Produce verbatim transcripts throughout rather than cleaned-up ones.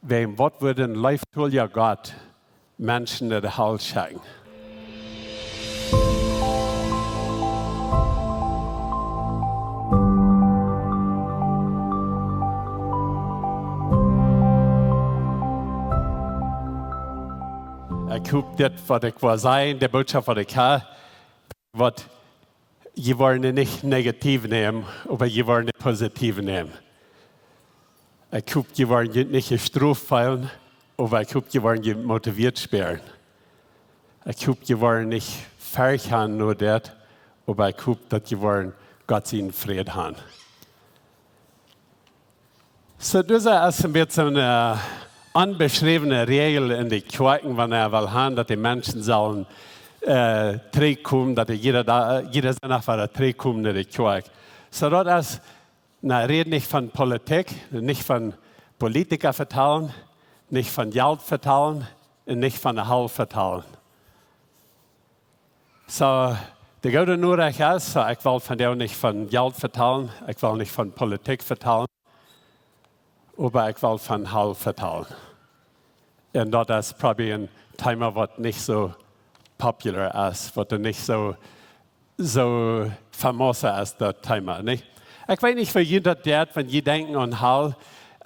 Wäajen waut wudd een leeftolja Gott Menschen no de Hal schekjen? Ekj hop, dit waut ekj woa sajen, de Bootschoft waut ekj ha, woat jie woaren nich negativ nämen, oba jie woaren positiv nämen. Ekj hop, jie woaren junt nich jestroft feelen, oba ekj hop, jie woaren junt motiviet spieren. Ekj hop, jie woaren nich Forcht han no dit, oba ekj hop, daut jie woaren Gott sienen Fräd han. So, dit es een bät eene onbeschräwne Räajel en de Kjoakjen, wan wie wellen han, daut de Menschen sellen, äh, trigjkomen, daut dee jieda, Da- jieda Sindach wada trigjkomen no de Kjoakj. So, daut es, na, räd nich von Politik, nich von Politiker vetalen, nich von Jelt vetalen un nich von de Hal vetalen. So, de goode Norecht es, so, ekj well vondoag nich von Jelt vetalen, ekj well nich von Politik vetalen, oba ekj well von Hal vetalen. Un daut es probably een Thema waut nich soo popular es, waut doa nich soo, soo famous es, daut Thema, nich? Ekj weet nich, woo jie daut deed, wan jie denkjen aun Hal.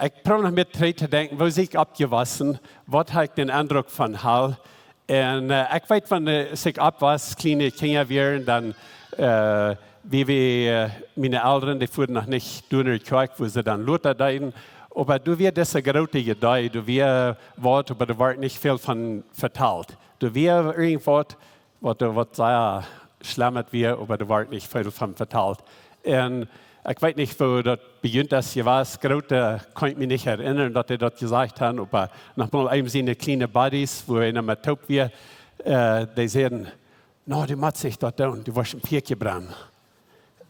Ekj proow noch mea trigj to denkjen, woo sie ekj oppjewossen, waut haud ekj dän Endruck von Hal? Un, äh, ekj weet, wan, äh, aus ekj oppwoss, kjliene Kjinja wieren, dan, äh, wie, wie, äh, miene Elren, dee fuaren noch nich doa no de Kjoakj, woo see dan lota deeden. Oba doa wia dise groote Idee, doa wia waut, oba doa wort nich väl von vetalt. Doa wia irjentwaut, waut, waut sea schlemm wia, oba doa wort nich väl von vetalt. Un ekj weet nich, woo daut bie junt es jewast, Groote, kaun ekj mie nich erinnren, daut dee daut jesajcht hauden, oba noch mol eenem siene kjliene Buddies, wua eena met toop wia, äh, dee säden: "No, du motst nich daut doonen, du woascht een Fia brennen."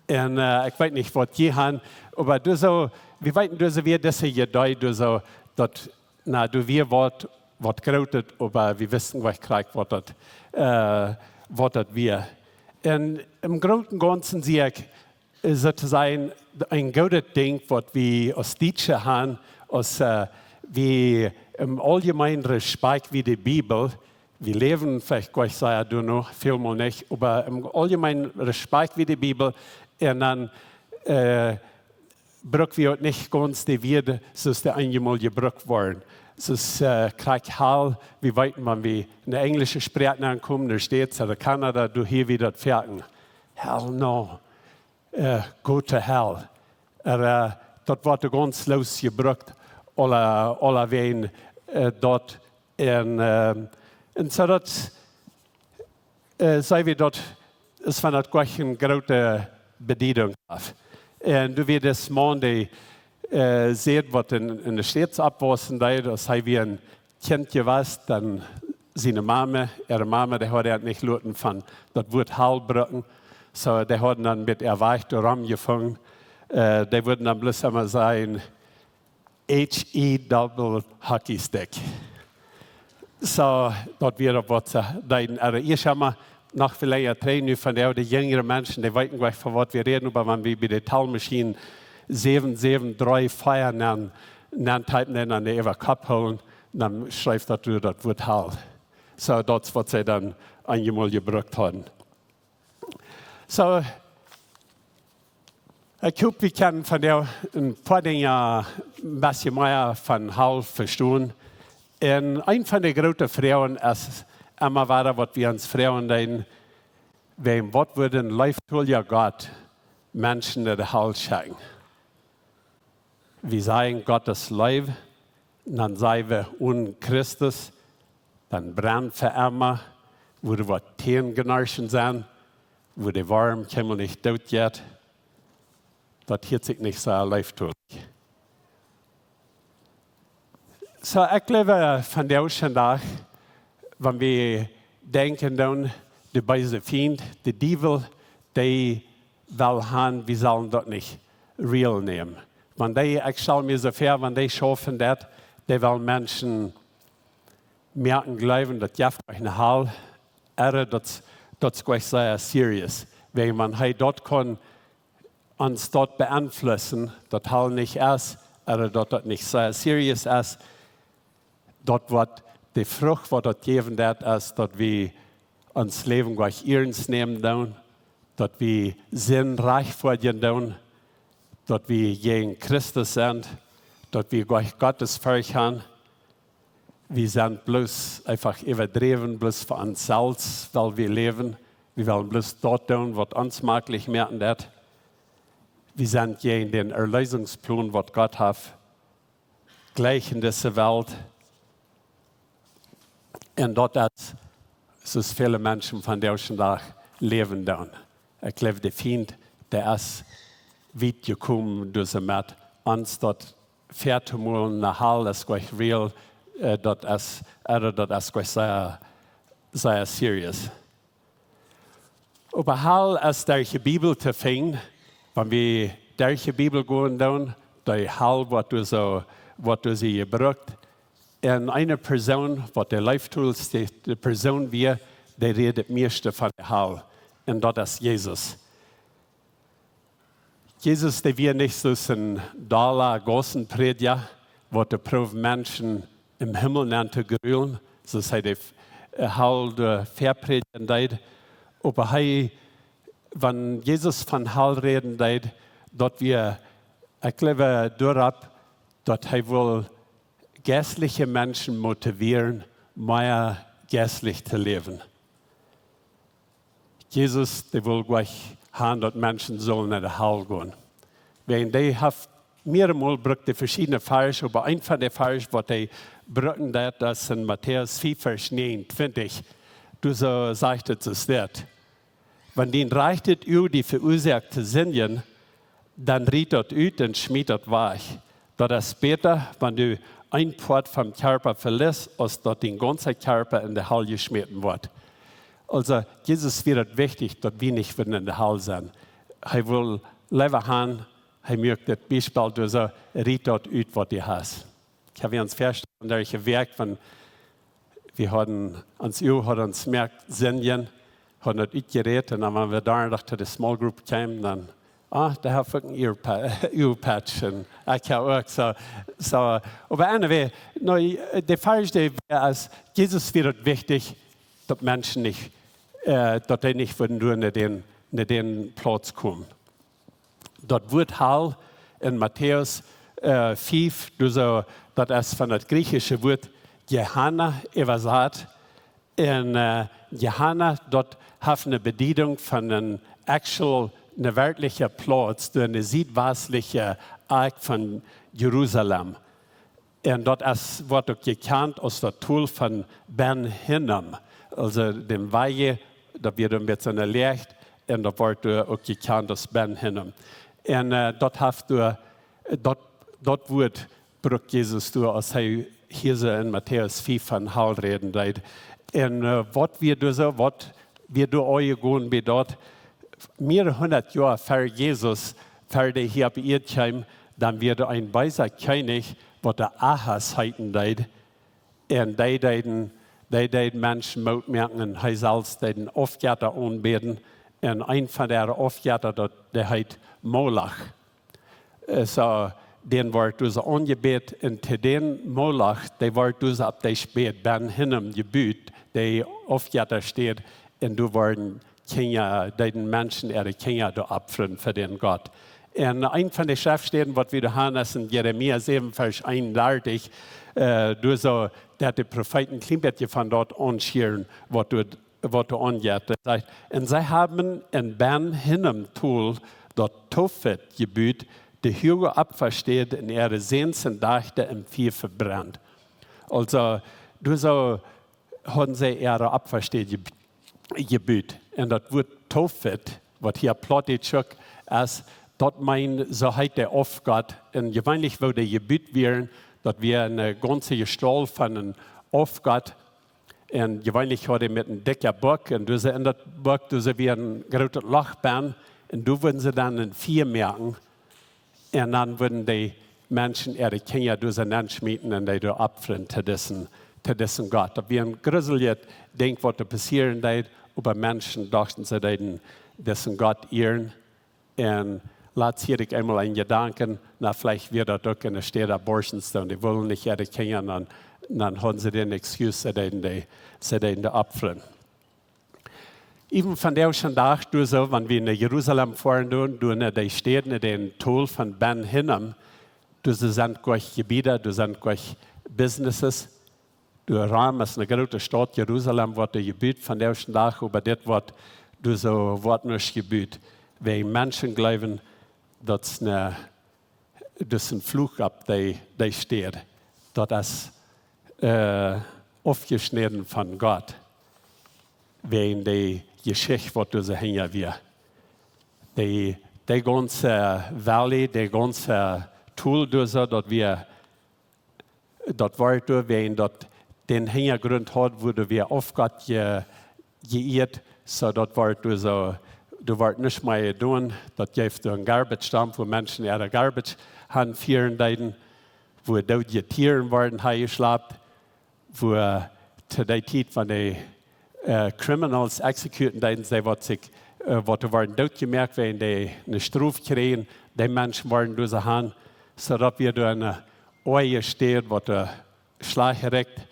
Un, äh, ekj weet nich, waut jie han, oba doa soo, wie weeten, doa soo wia dise Idee, doa soo, daut, na, doa wia waut, waut Grootet, oba wie wisten nich krakjt, waut daut, äh, waut daut wia. Un em Grooten un Gaunzen sie ekj, äh, soo to sajen, een goodet Dinkj, waut wie aus Dietsche han, aus, äh, wie em Auljemeenen Respekt fa de Bibel, wie läwen veleicht goa nich soo doano, välmol nich, oba em Auljemeenen Respekt fa de Bibel, un dan, äh, bruck wie uk nich gaunz de Wieed, soo aus dee eenjemol jebrukt woaren. Soo aus, äh, krakjt Hal, wie weeten, wan wie en de enjlische Sproak aunkomen, doa steit, ooda Kanada, doa hia wie daut foaken: "Hell no, äh, go to hell." Ooda, äh, daut woat doa gaunz loos jebrukt, aule, aulawäajen, äh, daut un, äh, un soo daut, äh, see wie daut, es von daut goa kjeene groote Bediedunk auf. Un doa wia dis Maun, dee, äh, säd, waut en, en de States oppwossen deed, aus hee wia een Kjint jewast, dan siene Mame, äare Mame, dee haud am nich loten von daut Wuat Hal brucken. So, dee hauden dan met äa Wajch doa romjefungen. Äh, dee wudden dan bloos emma sajen, H E double hockey stick. So, daut wia daut, waut see deeden. Ea, ekj saj mau, noch väl lenja trigj, nu von de, de jinjre Menschen, dee weeten nich, von waut wie räden, oba wan wie bie de Talmaschien säwen säwen dree vea nenn, nenn typen un dan äwa Kopp hoolen, dan schrift daut doa daut Wuat Hal. So, daut es, waut see dan eenjemol jebrukt hauden. So, ekj hop, wie kjennen vondoag een poa Dinja een bät mea von Hal vestonen. Un eent von de groote Froagen es emma wada, waut wie ons froagen deeden: Wäajen waut wudd een leeftolja Gott Menschen no de Hal schekjen? Wie sajen, Gott es Leew, dan saj wie, onen Christus, dan brenn wie fa emma, wua doa woat Tänen knaschen sennen, wua de Worm kjeenmol nich doot jeit. Daut hieet sikj nich soo leeftolich. So, ekj jleew, vondoag dän Dach, wan wie denkjen dan, de beese Fient, de Diewel, dee well han, wie sellen daut nich real nämen. Wan dee, ekj stal mie soo väa, wan dee schaufen daut, dee well Menschen moaken jleewen, daut jeft nich ne Hal, ooda daut, daut es nich soo serious. Wäajen wan hee daut kaun ons daut beeinflussen, daut Hal nich es, ooda daut daut nich soo serious es, daut waut de Frucht waut daut jäwen deit, es daut wie ons Läwen goanich iernst nämen doonen, daut wie Sind rajchtfoadjen doonen, daut wie jäajen Christus sent, daut wie goanich Gottesforcht han. Wie sent bloos eefach äwadräwen, bloos fa ons selfst well wie läwen. Wie wellen bloos daut doonen waut ons maklich moaken deit. Wie sent jäajen dän Erleesungsplon waut Gott haft, jlikj en dise Welt. Un daut es, soo aus väle Menschen vondoag dän Dach läwen doonen. Ekj jleew, de Fient, dee es wiet jekomen, doamet ons daut väatomolen, de Hal es goanich real, äh, daut es, äh, daut es goanich sea, sea serious. Oba Hal es derch de Bibel to finjen, wan wie derch de Bibel gonen doonen, de Hal woat doa soo, woat doa soo jebrukt. Un eene Persoon, waut de leeftoolste, de Persoon wia, dee räd daut mieeschte von de Hal. Un daut es Jesus. Jesus, dee wia nich soo aus een dolla Gaußenprädja, waut doa proowd Menschen em Himmel nenn to grulen, soo aus hee de, äh, Hal doa väaprädjen deed. Oba hee, wan Jesus von Hal räden deed, daut wia, ekj jleew, doaropp, daut hee wull jeistliche Menschen motivieren, mea jeistlich to läwen. Jesus, dee wull goanich han, daut Menschen sullen no de Hal gonen. Wäajen dee haft mearemol brukt dee veschiedne Varsch, oba een von de Varsch, waut hee brukt, daut es en Matäus fief, Varsch negenuntwintich. Doa soo sajcht et soo dit: Wan dien rajchtet Uag die veuasoakt to sindjen, dan riet daut ut un schmiet daut wajch. Daut es bäta, wan du een Poat vom Kjarpa veliest, aus daut dien gaunza Kjarpa en de Hal jeschmäten woat. Aulsoo, Jesus wia daut wichtich, daut wie nich wudden en de Hal sennen. Hee wull leewa han, hee muak daut Biespel doa soo: Riet daut ut, waut du hast. Ekj hab ons väastalen, daut jewirkjt, wan wie hauden, ons Uag haud ons jemoakt sindjen, hauden daut utjerät, un dan, wan wie dan noch to de small group kjeemen, dan, ah, dee haft uk een ear pa-, ear patch, un ekj hab uk, soo, soo, oba anyway, no, de Varsch, dee wia, aus Jesus wia daut wichtich, daut Menschen nich, äh, daut dee nich wudden doa no dän, no dän Plauz komen. Daut Wuat Hal en Matäus, äh, fief, doa soo, daut es von daut griechische Wuat Gehenna äwasat. Un, äh, Gehenna, daut haft eene Bediedunk von een actual, eene werkjliche Plauz, doa enne siedwastliche Akj von Jerusalem. Un daut es, woat uk jekjant aus daut Tol von Ben Hinnom. Aulsoo dän Wajch, daut wia een bät eene Läagd, un daut woat, äh, uk jekjant aus Ben Hinnom. Un, äh, daut haft doa, daut, daut Wuat brukt Jesus doa, aus hee hia soo en Matäus fief von Hal räden deed. Un, äh, waut wia doa soo, waut wia doa aunjegonen bie daut? Mearere hundat Joa ver Jesus, ver dee hia opp Ieed kjeem, dan wia doa een beesa Kjennich, waut de Ahas heeten deed. Un dee deed, dee deed Menschen Moot moaken un hee selfst deed Aufjetta aunbäden. Un een von äare Aufjetta, daut, dee heet Moloch. Äh, soo, dän wort doa soo aunjebät, un to dän Moloch, dee wort doa soo opp dee Städ Ben Hinnom jebut, dee Aufjettastäd, un doa worden Kjinja, deeden Menschen äare Kjinja doa opfren fa dän Gott. Un een von de Schreftstäden, waut wie doa han, es en Jeremia säwen, Varsch eenundartich, äh, doa soo, daut de Profeeten een kjlien bät von daut aunschieren, waut doa, waut doa aunjeit. Daut sajcht: "Un see haben en Ben Hinnom Tol daut Tofet jebut, de huage Opfastäd, un äare Säns un Dajchta em Fia vebrennt." Aulsoo, doa soo hauden see äare Opfastäd jeb-, jebut. Un daut Wuat Tofet, waut hia Plautdietsch uk es, daut meent, soo heet de Aufgott. Un jeweenlich, woo dee jebut wieren, daut wia eene gaunze Jestault von een Aufgott. Un jeweenlich haud hee met een dikja Buak. Un doa soo en daut Buak, doa soo wia een grootet Loch benn. Un doa wudden see dan een Fia moaken. Un dan wudden de Menschen äare Kjinja doa soo nenschmieten un dee doa opfren to disen, to disen Gott. Daut wia een gruseljet Dinkj, waut doa passieren deed, oba Menschen dochten, see deeden disen Gott ieren. Un latst hieed ekj eemol een Jedanken, na, veleicht wia daut uk enne Städ abortions doonen. Dee wullen nich äare Kjinja aun, Dan hauden see dän excuse, see deeden de, see deeden de opfren. Even vondoag dän Dach, doa soo, wan wie no Jerusalem foaren doonen, doa no dee Städ, no dän Tol von Ben Hinnom, doa sent goa Jebieda, doa sent goa businesses. Doa rom es eene groote Staut, Jerusalem, woat doa jebut vondoag dän Dach, oba dit woat, doa soo woat nuscht jebut. Wäajen Menschen jleewen, daut es een, daut es een Fluch opp dee, dee Städ. Daut es, äh, aufjeschnäden von Gott. Wäajen dee Jeschicht, waut doa soo hinja wia. Dee, dee gaunze Valley, dee gaunze Tol doa soo, daut wia, daut wort doa, wäajen daut dän Hinjagrunt haud, wua doa wia Aufgott je-, jeieet, soo daut wort doa soo, doa wort nuscht mea jedonen, daut jeef doa een garbage dump, wua Menschen äare garbage hanfieren deeden, wua doodje Tieren worden hanjeschlapt, wua to dee Tiet, wan dee, äh, criminals executen deeden, see waut sikj, äh, waut doa worden dootjemoakt, wäajen dee eene Strof kjrieejen, dee Menschen worden doa soo han, soo daut wia doa eene oaje Städ, waut doa schlajcht rikjt,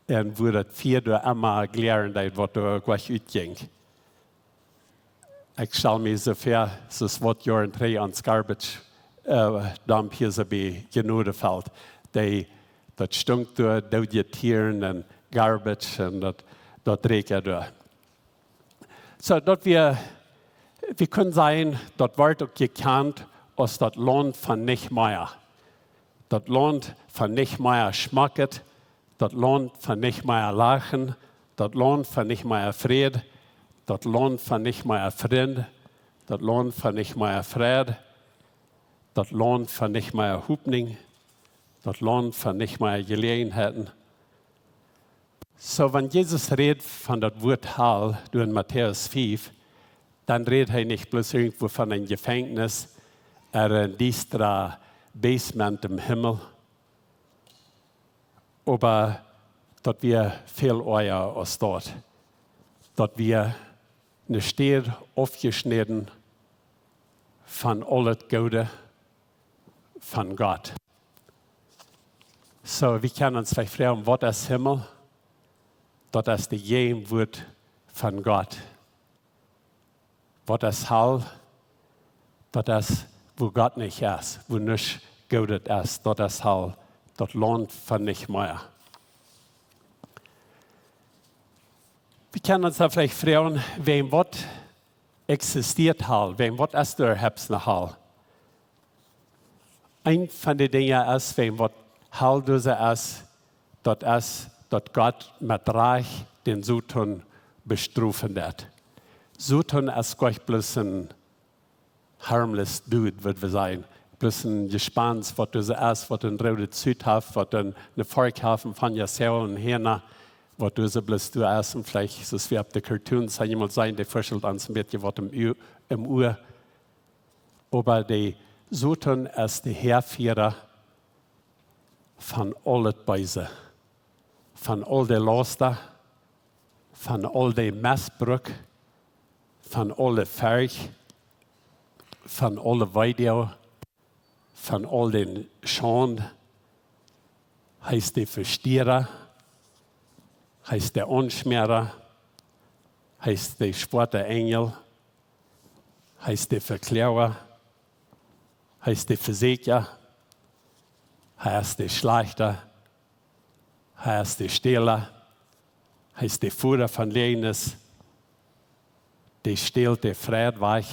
un wua daut Fia doa emma glearen deed, waut doa goa utjinkj. Ekj stal mie soo väa, soo aus waut Joaren trigj ons garbage, äh, dump hia soo bie Gnodefeld. Dee, daut stunk doa, doodje Tieren un garbage un daut, daut rikjt doa. Soo daut wie, wie kjennen sajen, daut wort uk jekjant aus daut Launt von nich mea. Daut Launt von nich mea Schmocket, daut Launt von nich mea Lachen, daut Launt von nich mea Fräd, daut Launt von nich mea Frind, daut Launt von nich mea Fräd, daut Launt von nich mea Hopninj, daut Launt von nich mea Jeläajenheiten. Soo, wan Jesus rät von daut Wuat Hal, doa en Matäus fief, dan rät hee nich bloos irjentwua von een Jefenkjnis, ooda een diestra Basement em Himmel. Oba daut wia väl oaja aus daut. Daut wia eene Städ aufjeschnäden von aul daut Goode von Gott. Soo, wie kjennen ons veleicht froagen, waut es Himmel? Daut es de Jäajenwuat von Gott. Waut es Hal? Daut es, wua Gott nich es, wua nuscht Goodet es. Daut es Hal, daut Launt von nich mea. Wie kjennen ons dan veleicht froagen, wäajen waut existieet Hal? Wäajen waut es doa äwahaupt ne Hal? Eent von de Dinja es, wäajen waut Hal doa es, daut es, daut Gott met Rajcht dän Soton bestrofen deed. Soton es goa bloos een harmless dude, wudd wie sajen. Bloos een Jespenst, waut doa es, waut een roodet Huut haft, waut een, eene Farb haft von Jazell un Hiena, waut doa bloos doa es un veleicht, soo aus wie opp de Cartoons eemol seenen, dee veschelt ons een bät waut em Ua, em Ua. Oba de Soton es de Häafiera von aul daut Beese, von aul de Lausta, von aul de Missbruck, von aul de Forcht, von aul de Weedoag, von aul dän Schaund. Hee es de Vestiera, hee es de Aunschmära, hee es de schwoata Enjel, hee es de Vekloaga, hee es de Vesäakja, hee es de Schlajchta, hee es de Stäla, hee es de Voda von Läajnis, dee stält de Freid wajch,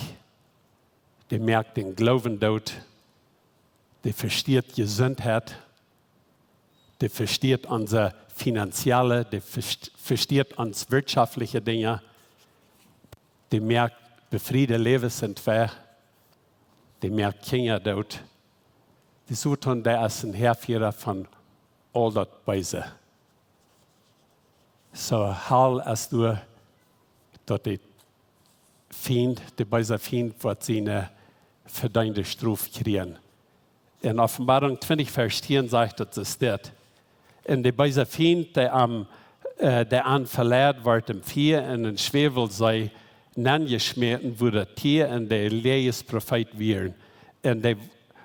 dee moakt dän Gloowen doot, dee vestieet Jesundheit, dee vestieet onse finanzielle, dee vest-, vestieet ons wirtschaftliche Dinja, dee moakt befriede Läwes entwei, dee moakt Kjinja doot. De Soton, dee es een Häafiera von aul daut Beese. Soo, Hal es doa, daut de Fient, de beesa Fient, woat siene vedeende Strof kjrieen. En Openboarunk twintich, Varsch tieen sajcht daut, es dit: Un de beesa Fient, dee am, äh, dee an veleid, woat em Fia un em Schwäwelsee nenjeschmäten, wua daut Tia un de Läajesprofeet wieren. Un dee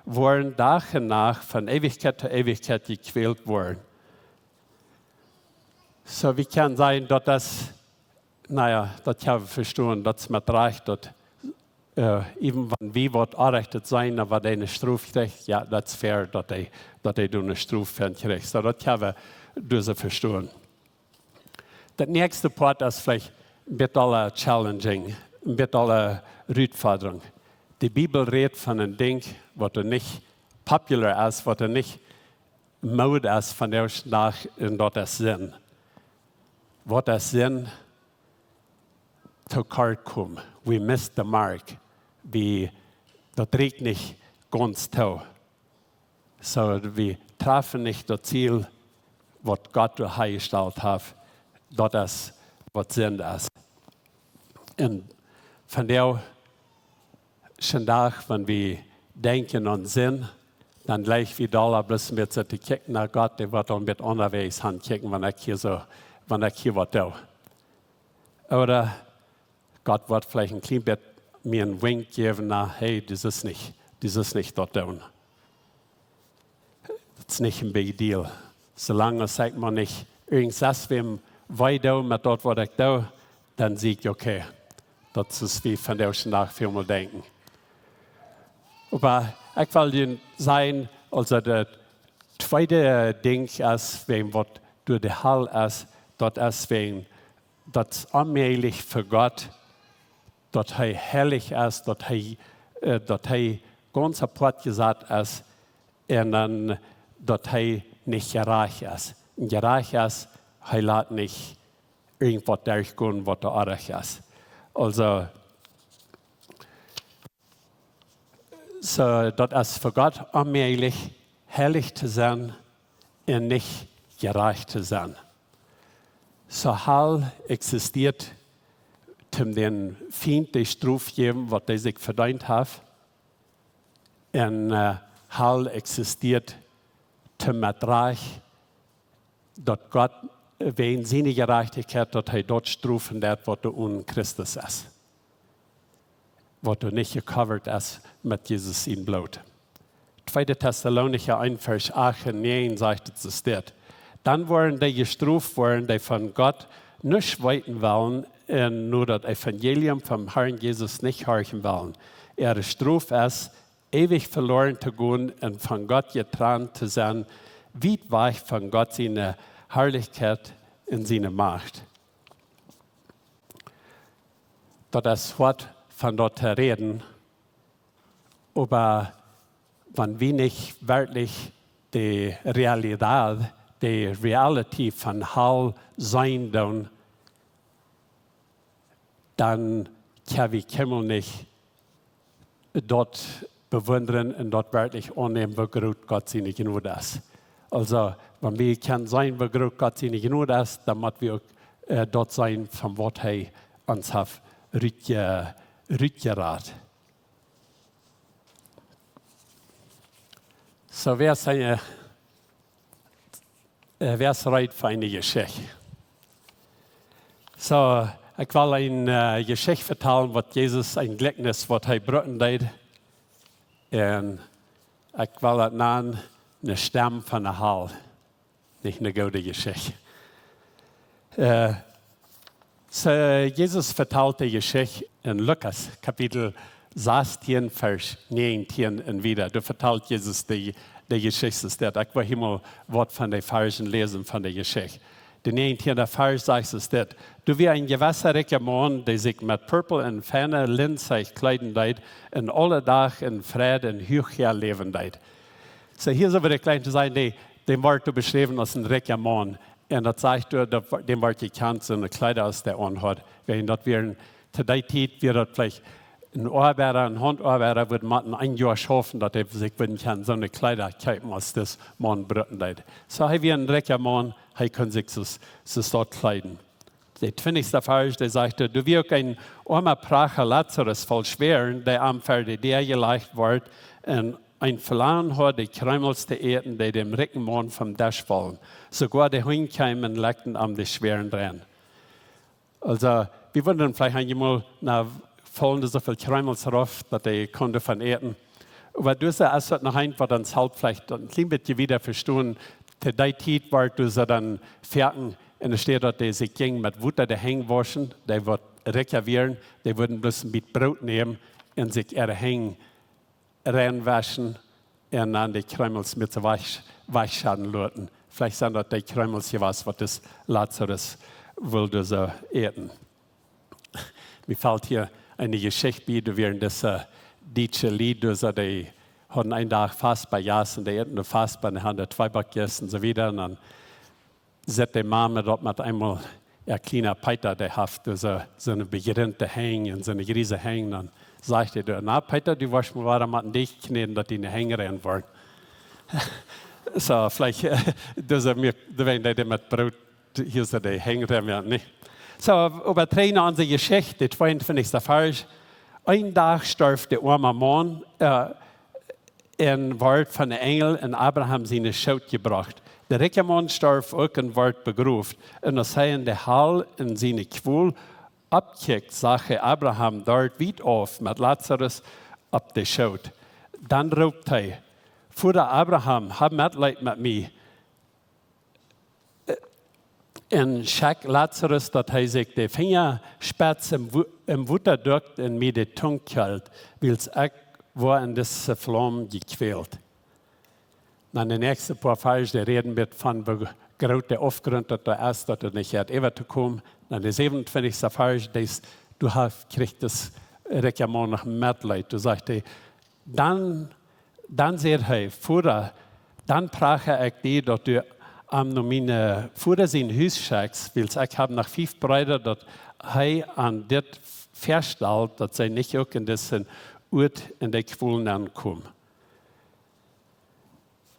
woaren Dach un Nacht von Eewichkjeit to Eewichkjeit jekjwält woaren. So, wie kjennen sajen, daut es, na jo, daut kjenn wie vestonen, daut es met Rajcht, daut, äh, even wan wie waut Orrajchtet sennen, dan woat eene Strof kjrieen, jo, daut es fair, daut hee, daut hee doa eene Strof fa kjricht. So, daut kjenn wie doa soo vestonen. Daut näakjste Poat es veleicht een bät aule challenging, een bät aule Rutfodrunk. De Bibel rät von een Dinkj, waut doa nich popular es, waut doa nich Mood es vondoag dän Dach, un daut es Sind. Waut es Sind? To kort komen. We missed the mark. Wie, daut rieekjt nich gaunz too. So, wie trafen nich daut Ziel, waut Gott doa hanjestalt haft. Daut es, waut Sind es. Un vondoag dän Dach, wan wie denkjen aun Sind, dan jlikj wie doa bloos met to kjikjen no Gott, dee woat dan met aundre Wäaj ankjikjen, wan ekj hia soo, wan ekj hia waut doo. Ooda Gott woat veleicht een kjlien bät mie een Wink jäwen, na, hey, dit es nich, dit es nich daut doonen. Daut es nich een big deal. Soo lang aus ekj mau nich irjent sest wäm wee doo met daut, waut ekj doo, dan sie ekj okay. Daut es, wie vondoag dän Dach väl mol denkjen. Oba ekj well junt sajen, aulsoo daut tweede Dinkj es, wäm waut doa de Hal es, daut es wäm, daut es onmäajlich fa Gott, daut hee heilich es, daut hee, äh, daut hee gaunz aupoat jesat es, un dan daut hee nich jerajcht es. Un jerajcht es, hee lat nich irjent waut derchgonen, waut doa oajch es. Aulsoo, so, daut es fa Gott onmäajlich, heilich to sennen un nich jerajcht to sennen. So, Hal eksistieet, om dän Fient de Strof jäwen, waut dee sikj vedeent haft. Un, äh, Hal eksistieet, om met Rajcht, daut Gott, äh, wäajen siene Jerajchtichkjeit, daut hee daut strofen deit, waut doa en Christus es. Waut doa nich gecovert es met Jesus sien Bloot. Tweede Tessalonicha eent, Varsch acht un näajen sajcht et soo dit: Dan woaren dee jestroft woaren, dee von Gott nuscht weeten wellen un no daut Evangelium vom Herrn Jesus nich horchen wellen. Äare Strof es, eewich veloaren to gonen un von Gott jetrant to sennen, wiet wajch von Gott siene Harlichkjeit un siene Macht. Daut es hoat von daut to räden, oba wan wie nich werkjlich de Realität, de Reality von Hal seenen doonen, dan kjenn wie kjeenmol nich daut bewundren un daut werkjlich aunnämen, woo groot Gott siene Jnod es. Aulsoo, wan wie kjennen seenen, woo groot Gott siene Jnod es, dan mott wie uk, äh, daut seenen, von waut hee ons haft rutje-, rutjerat. So, wäa es, äh, äh, wäa es reed fa eene Jeschicht? So, ekj well eene, äh, Jeschicht vetalen, waut Jesus, een Jlikjnis, waut hee brucken deed. Un ekj well et nanen, eene Stemm von de Hal. Nich eene goode Jeschicht. Äh, so, Jesus vetalt de Jeschicht en Lukas, Kapitel sastieen, Varsch näajentieen un wieda. Doa vetalt Jesus de, de Jeschicht, es daut. Ekj well hia mol waut von de Varschen läsen von de Jeschicht. De näajentieende Varsch sajcht es dit: Doa wia een jewessa rikja Maun, dee sikj met Purpel un feine Linseich kjleeden deed, un aule Dach en Freid un Huachäa läwen deed. So, hia soo wudd ekj jlikj to sajen, dee, dee woat doa beschräwen aus een rikja Maun. Un daut sajcht doa, daut, däm woat jekjant, soone Kjleeda aus dee aunhaud. Wäajen daut wia, to dee Tiet wia daut veleicht een Oabeida, een Hauntoabeida, wudd motten een Joa schaufen, daut hee sikj wudd kjennen soone Kjleeda kjeepen aus dis Maun brucken deed. So, hee wia een rikja Maun, hee kunn sikj soo, soo daut kjleeden. De twintichste Varsch, dee sajcht: Doa wia uk een oama Pracha Lazarus voll Schwäaren, dee aun ver de Däa jelajcht wort un een Velangen haud, de Kjreemels to äten, dee däm rikjen Maun vom Desch follen. Soogoa de Hunj kjeemen un lekjten am de Schwäaren rein. Aulsoo, wie wundren veleicht eenjemol, na, follen doa soo väl Kjreemels rauf, daut dee kunnen von äten. Oba doa es daut noch eent, waut ons halpt veleicht een kjlien bät wieda vestonen. To dee Tiet wort doa dan foaken En de Städ daut dee sikj jinjen met Wota de Henj wauschen, dee waut rikja wieren, dee wudden bloos een bät Broot nämen en sikj äare Henj reinwauschen en dan de Kjreemels met sikj wajch, wajchschaden loten. Veleicht sent daut de Kjreemels jewast, waut dis Lazarus wull doa soo äten. Mie felt hia eene Jeschicht bie, doa wieren dise, äh, dietsche Lied, doa soo, dee hauden een Dach Fastba jejäten, dee äten doa Fastba, dee hauden doa Tweeback jejäten un soo wieda. Un dan sitt de Mame daut met eemol äa kjliena Peeta, dee haft doa soo, soone bejrinte Henj un soone jriese Henj. Dan sajcht dee doa: "Na, Peeta, du woascht mol wada met een Deech kjnäden, daut diene Henj rein woaren." Soo, veleicht, äh, doa soo mea, doa wäajen dee met Broot hia soo de Henj rein woaren, nä? Soo, oba trigj no onse Jeschicht, de tweeuntwintichste Varsch. Een Dach storf de oama Maun, äh, un wort von de Enjel en Abraham sienen Schoot jebrocht. De rikja Maun storf uk en wort begroft. Un aus hee en de Hal en siene Kwol oppkjikjt, sach hee Abraham doa wiet auf met Lazarus opp de Schoot. Dan roopt hee: "Voda Abraham, hab Metleet met mie, äh, un schekj Lazarus, daut hee sikj de Finjaspets em Wo-, em Wota dukt un mie de Tung kjelt, wiels ekj woa en dise Flaum jekjwält." Dan de näakjste poa Varsch, dee räden met von woo groot de Aufgrunt daut doa es, daut doa nich jeit äwa to komen. Dan de säwenuntwintichste Varsch, dee es, doa haft, kjricht dis rikja Maun noch Metleet. Doa sajcht hee: Dan, dan säd hee: "Voda, dan pracha ekj die, daut du am no mienen Voda sien Hus schekjst, wiels ekj hab noch fief Breeda, daut hee an dit vestalt, daut see nich uk en disen Uat en de Kwol nenkomen."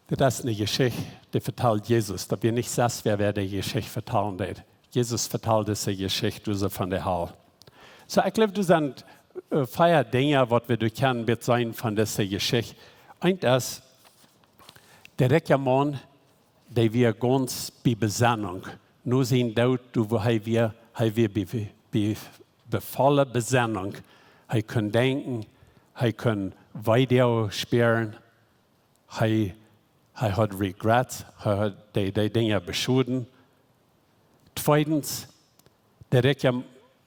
Dit es eene Jeschicht, dee vetalt Jesus. Daut wia nich sest wäa, wäa de Jeschicht vetalen deed. Jesus vetalt dise Jeschicht doa soo von de Hal. Soo, ekj jleew, doa sent, äh, vea Dinja, waut wie doa kjennen met seenen von dise Jeschicht. Eent es, de rikja Maun, dee wia gaunz bie Besennunk. No sien Doot, doa wua hee wia, hee wia bie, bie, bie volle Besennunk. Hee kunn denkjen, hee kunn Weedoag spieren, hee, hee haud regrets, hee haud de, de Dinja beschoden. Tweedens, de rikja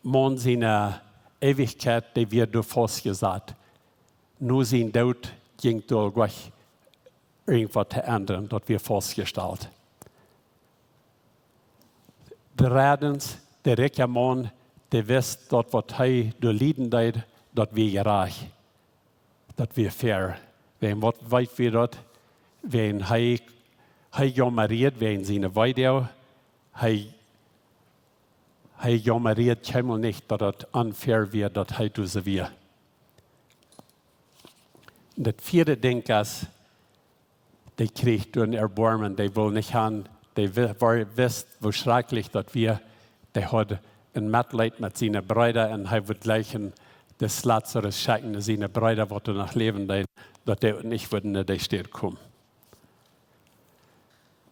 Maun siene Eewichkjeit, dee wia doa faustjesat. No sien Doot jinkj doa nuscht irjentwaut to endren, daut wia faustjestalt. Dreddens, de rikja Maun, dee wist, daut waut hee doa lieden deed, daut wia jerajcht. Daut wia fair. Wäajen waut weet wie daut? Wäajen hee, hee jaumad wäajen siene Weedoag, hee, hee jaumad kjeenmol nich, daut daut unfair wia, daut hee doa soo wia. Daut vieede Dinkj es, dee kjrieech doa een Erboarmen, dee wull nich han, dee wi-, wor-, wist, woo schrakjlich daut wia. Dee haud een Metleet met siene Breeda un hee wull jlikj dis Lazarus schekjen no siene Breeda, waut doa noch läwen deeden, daut dee nich wudden no dee Städ komen.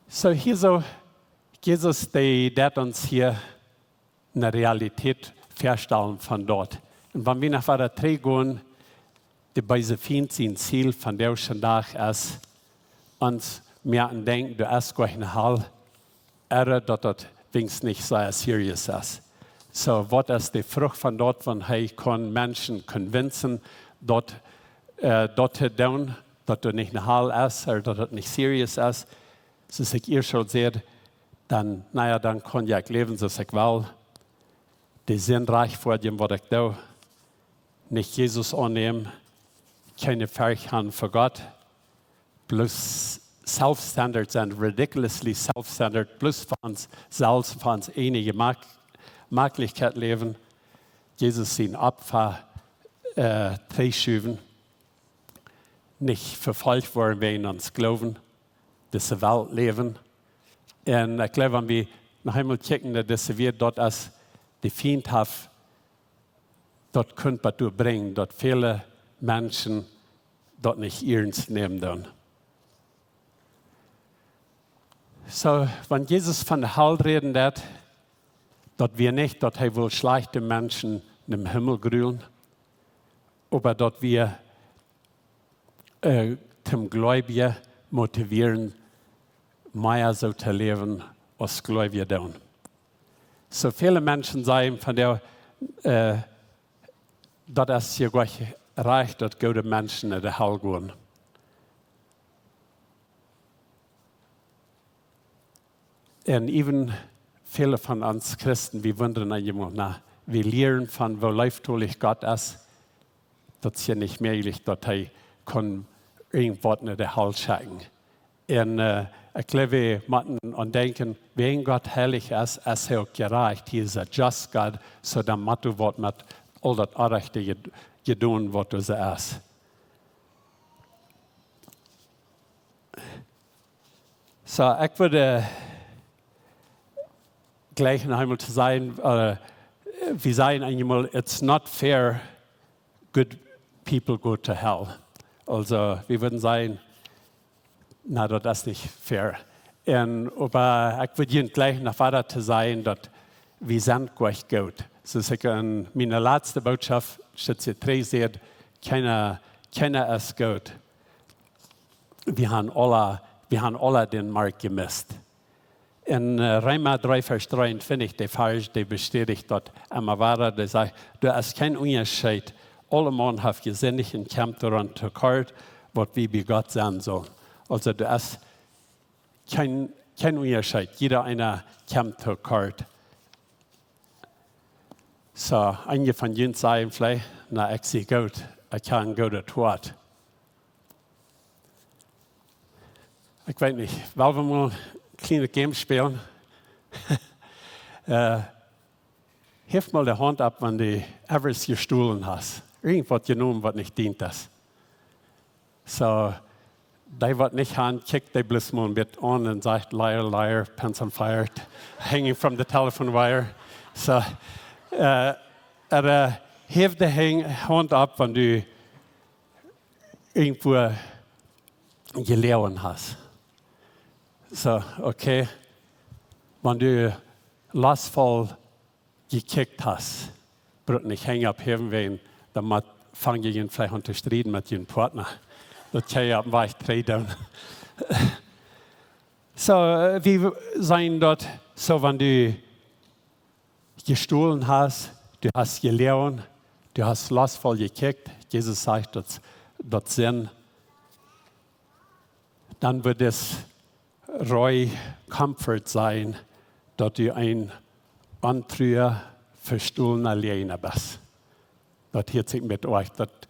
Soo, hia soo, Jesus, dee deit ons hia eene Realität väastalen von doa. Un wan wie no wieda trigj gonen, de beese Fient sien Ziel vondoag dän Dach es, ons moaken denkjen, doa es goa kjeene Hal, ooda daut daut weens nich soo serious es. Soo, waut es de Frucht von daut, wan hee kaun Menschen convincen, daut, äh, daut to doonen, daut doa nich eene Hal es, ooda daut daut nich serious es? Soo aus ekj ieescht aul säd, dan, na jo, dan kaun ekj läwen soo aus ekj well. De Sind rajchtfoadjen, waut ekj doo. Nich Jesus aunnämen. Kjeene Forcht han fa Gott. Bloos self-centered sennen, ridiculously self-centered. Bloos fa ons selfst, fa ons eejne Mak-, Maklichkjeit läwen. Jesus sien Opfa, äh, trigjschuwen. Nich vefolcht woaren wäajen ons Gloowen, dise Welt läwen. Un ekj jleew, wan wie noch eemol kjikjen no dise Welt, daut es, de Fient haft daut kunt bat doa brinjen, daut väle Menschen daut nich iernst nämen doonen. Soo, wan Jesus von de Hal räden deed, daut wia nich, daut hee wull schlajchte Menschen em Himmel grulen, oba daut wia, äh, toom Gleubje motivieren, mea soo to läwen aus Gleubje doonen. Soo väle Menschen sajen von dee, daut es je goa rajcht, daut goode Menschen no de Hal gonen. Un even väle von ons Christen, wie wundren eenjemol, na, wie lieren von woo leeftolich Gott es, daut es je nich mäajlich, daut hee kunn irjentwaut no de Hal schekjen. Un ekj jleew, wie motten aun denkjen, wan Gott heilich es, es hee uk jerajcht. He is a just God, soo dan mott doa waut met aul daut Orrajchte jedonen, waut doa es. Soo, ekj wudd jlikj noch eemol to sajen, wie sajen eenjemol, it's not fair good people go to hell. Aulsoo, wie wudden sajen, na, daut es nich fair. Un oba ekj wudd junt jlikj noch wieda to sajen, daut wie sent goa goot. Soo aus ekj en miene latste Bootschoft, Stekj dree säd, kjeena, kjeena es goot. Wie han aula dän Mark jemist. En Reema dree Varsch dreeuntwintich, de Varsch, dee bestädicht daut emma wieda, dee sajcht, doa es kjeen Unjascheet. Aulemaun haft jesindicht un kjemt doaraun to kort, waut wie bie Gott sennen sullen. Aulsoo doa es kjeen Unjascheet, jieda eena kjemt to kort. Soo, eenje von junt sajen veleicht, na, ekj sie goot, ekj ha een goodet Hoat. Ekj weet nich, well wie mol een kjlienet Game spälen? Häw mol de Haunt opp, wan du ever jestolen hast, irjentwaut jenomen, waut nich dient es. Soo, dee waut nich han, kjikjt dee bloos mol een bät aun un sajcht, liar, liar, pants on fire, hanging from the telephone wire. Soo, oba häw de Haunt opp, wan du irjentwua jeloagen hast. Soo, okay. Wan du lustvoll jekjikjt hast, brukt nich Henj opphäwen, wan, dan fangt jie veleicht aun to strieden met jun Partner. Daut kjenn jie oppem Wajch trigj doonen. Soo, wie sajen daut, soo wan du jestolen hast, du hast jeloagen, du hast lustvoll jekjikjt, Jesus sajcht daut, daut Sind, dan wudd daut rein comfort sennen, daut du een ontrua, vestolna Läajna best. Daut hieet sikj met Oacht, daut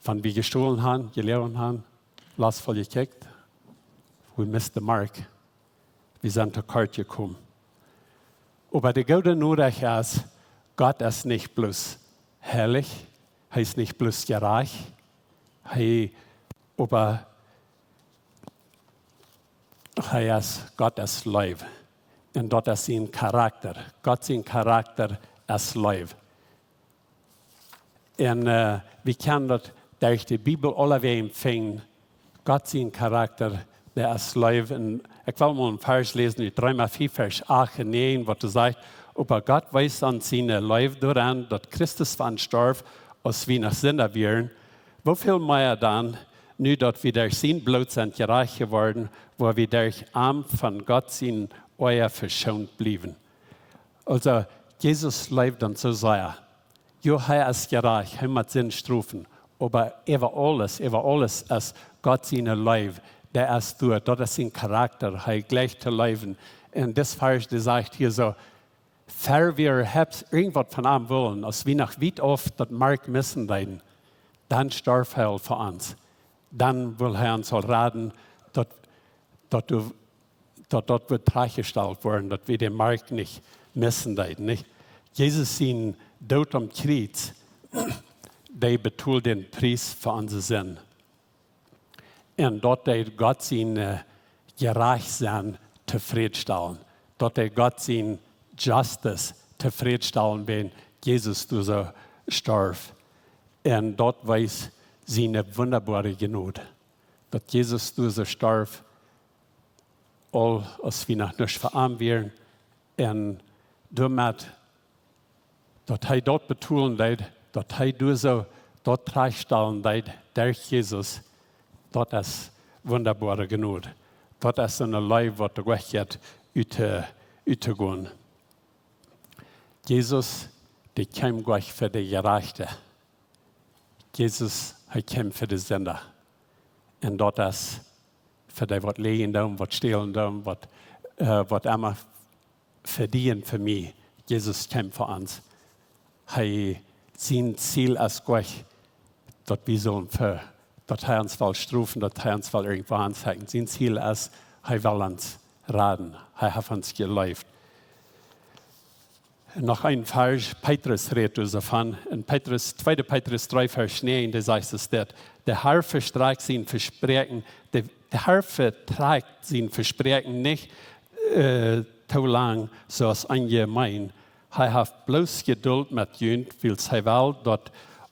wan wie jestolen han, jeloagen han, lustvoll jekjikjt, we missed the mark. Wie sent to kort jekomen. Oba de goode Norecht es, Gott es nich bloos heilich, hee es nich bloos jerajcht, hee, oba hee es, Gott es Leew. Un daut es sien Charakter. Gott sien Charakter es Leew. Un wie kjennen daut derch de Bibel aulawäajen finjen. Gott sien Charakter, dee es Leew. Un ekj well mol een Varsch läsen ut Reema fief, Varsch acht un näajen, waut doa sajcht: Oba Gott wees ons siene Leew doaraun, daut Christus fa ons storf, aus wie noch Sinda wieren. Woo väl mea dan, nu daut wie derch sien Bloot sent jerajcht jeworden, woa wie derch am von Gott sien Oaja veschoont bliewen. Aulsoo, Jesus leeft ons soo sea. Jo, hee es jerajcht, hee mott Sind strofen. Oba äwa aules, äwa aules es Gott siene Leew, dee es doa, daut es sien Charakter, hee jlikjt to leewen. Un dis Varsch, dee sajcht hia soo, ver wie irjentwaut von am wullen, aus wie noch wiet auf daut Mark missen deeden, dan storf hee aul fa ons. Dan wull hee ons aul raden, daut, daut, daut wudd trajchtjestalt woaren, daut wie dän Mark nich missen deeden, nich? Jesus sien Doot aum Kjriez, dee betold dän Pries fa onse Sind. Un daut deed Gott sien, äh, Jerajchtsennen tofrädstalen. Daut deed Gott sien justice tofrädstalen, wan Jesus doa soo storf. Un daut wees siene wundaboare Jnod. Daut Jesus doa soo storf, aul aus wie noch nuscht fa am wieren. Un doamet daut hee daut betolen deed, daut hee doa soo daut trajchtstalen deed derch Jesus, daut es wundaboare Jnod. Daut es eene Leew, waut doa goanich jeit ut to, ut to gonen. Jesus, dee kjeem nich fa de Jerajchte. Jesus, hee kjeem fa de Sinda. Un daut es fa dee, waut läajen doonen, waut stälen doonen, waut, äh, waut emma, fa die un fa mie. Jesus kjeem fa ons. Hee, sien Ziel es nich, daut wie sellen fa, daut hee ons well strofen, daut hee ons well irjentwua aunsetten. Sien Ziel es, hee well ons raden. Hee haft ons jeleeft. Noch een Varsch, Petrus rät doa soo von. En Petrus, tweede Petrus dree, Varsch näajen, doa sajcht et dit: De Herr vestrakjt sien Vespräakjen, de, de Herr vestrakjt sien Vespräakjen nich, äh, too lang, soo aus eenje meenen. Hee haft bloos Jedult met junt, wiels hee well, daut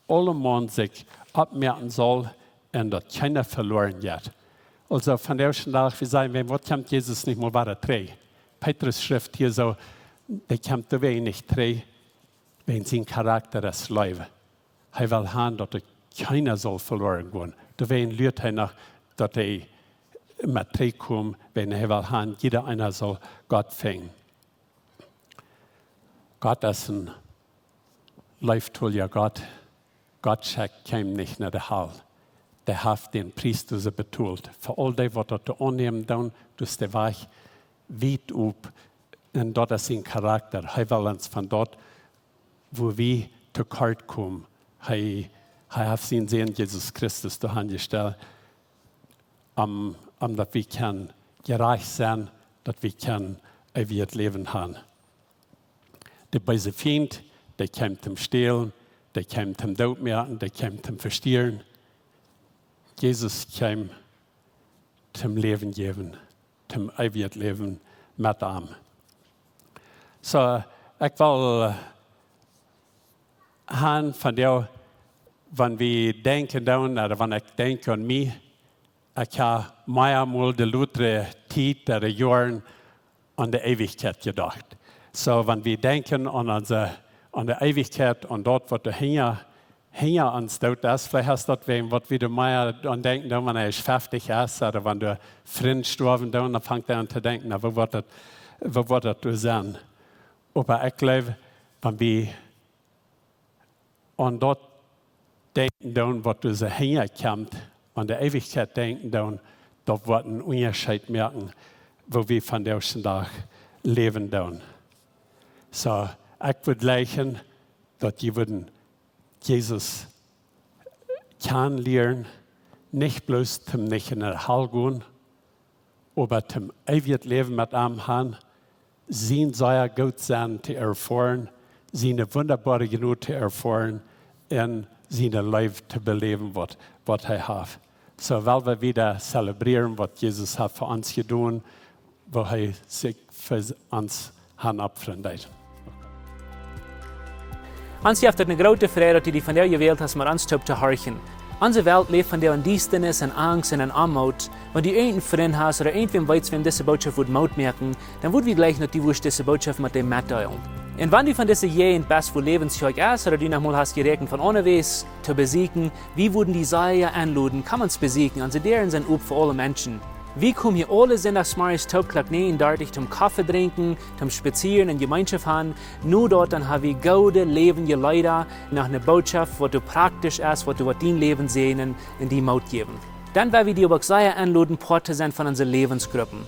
aulemaun sikj oppmoaken saul un daut kjeena veloaren jeit. Aulsoo, vondoag dän Dach, wie sajen, wäajen waut kjemt Jesus nich mol wada trigj? Petrus schrift hia soo, dee kjemt doawäajen nich trigj, wäajen sien Charakta es Leew. Hee well han, daut doa kjeena saul veloaren gonen. Doawäajen luat hee noch, daut hee mott trigjkomen, wäajen hee well han, jieda eena saul Gott finjen. Gott es een leeftolja Gott. Gott schekjt kjeem nich no de Hal. Dee haft dän Pries doa soo betolt. Fa aul dee, waut daut aunnämen doonen, daut es de Wajch wiet op. Un daut es sien Charakta. Hee well ons von daut, wua wie too kort komen. Hee, hee haft sienen Sän Jesus Christus doa hanjestalt, om, om daut wie kjennen jerajcht sennen, daut wie kjennen eewjet Läwen han. De beese Fient, dee kjeem toom stälen, dee kjeem toom dootmoaken, dee kjeem toom vestieren. Jesus kjeem toom Läwen jäwen, toom eewjet Läwen met am. Soo, ekj well, äh, han vondoag, wan wie denkjen doonen, ooda wan ekj denkj aun mie, ekj hab mea mol de latste Tiet, de Joaren aun de Eewichkjeit jedocht. Soo, wan wie denkjen aun onse, aun de Eewichkjeit, aun daut, waut doa hinja, hinja ons Doot es, veleicht es daut wäajen, waut wie doa mea aun denkjen, dan, wan eena feftich es, ooda wan de Frind stoawen, dan, dan fangt eena aun to denkjen, na, woo woat daut, woo woat daut doa sennen? Oba ekj jleew, wan wie aun daut denkjen doonen, waut doa hinja kjemt, aun de Eewichkjeit denkjen doonen, daut woat een Unjascheet moaken, woo wie vondoag dän Dach läwen doonen. Soo, ekj wudd jleichen, daut jie wudden Jesus kjanen lieren, nich bloos toom nich enne Hal gonen, oba toom eewjet Läwen met am han, sien sea goot sennen to erfoaren, siene wundaboare Jnod to erfoaren un siene Leew to beläwen, waut, waut hee haft. Soo well wie wada zelebrieren, waut Jesus haft fa ons jedonen, woo hee sikj fa ons han opfren deed. Ons jeft et eene groote Freid, daut du die vondoag jewält hast, met ons toop to horchen. Onse Welt läft vondoag en Diestanis, en Angst un en Oamoot. Wan du irjent een Frint hast ooda irjentwäm weetst, wäm dise Botschaft wudd Moot moaken, dan wudd wie jleichen, daut du wurscht dise Botschaft met däm metdeelen. Un wan du von dise Jäajent best, wua Läwens Kjoakj es, ooda du noch mol hast jeräakjent von aundawäajes to besieekjen, wie wudden die sea enloden, komm ons besieekjen, onse Däaren sent op fa aule Menschen. Wie komen hia aule Sindachsmorjes toop Klock näajen dartich toom Koffe drinkjen, toom spazieren un Jemeenschoft han. No daut dan ha wie goode läwendje Leeda, noch eene Botschaft, waut doa praktisch es, waut doa woat dien Läwen säajnen un die Moot jäwen. Dan well wie die oba uk sea enloden, Poat to sennen von onse Läwensgruppen.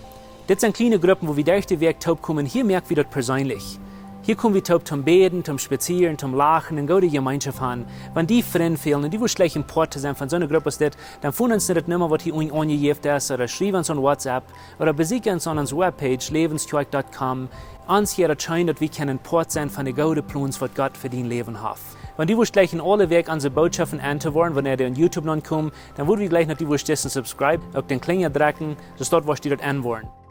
Dit sent kjliene Gruppen, wua wie derch de Wäakj toop komen. Hia moak wie daut perseenlich. Hia kom wie toop toom bäden, toom spazieren, toom lachen un goode Jemeenschoft han. Wan die Frind fälen un du wurscht jleichen Poat to sennen von soone Grupp aus dit, dan foon ons no de Numma, waut hia unjen aunjejäft es, ooda schriew ons aun WhatsApp, ooda besieekj ons aun onse Webpage, läwenskjoakj dot com. Ons hia daut scheen, daut wie kjennen Poat sennen von de goode Plons, waut Gott fa dien Läwen haft. Wan du wurscht jleichen aule Wäakj onse Botschaften auntohieren, wanea dee aun YouTube nopp komen, dan wudd wie jleichen, daut du wurscht disen subscribe, uk dän Klinja drekjen, soo daut du daut aunhieren wurscht.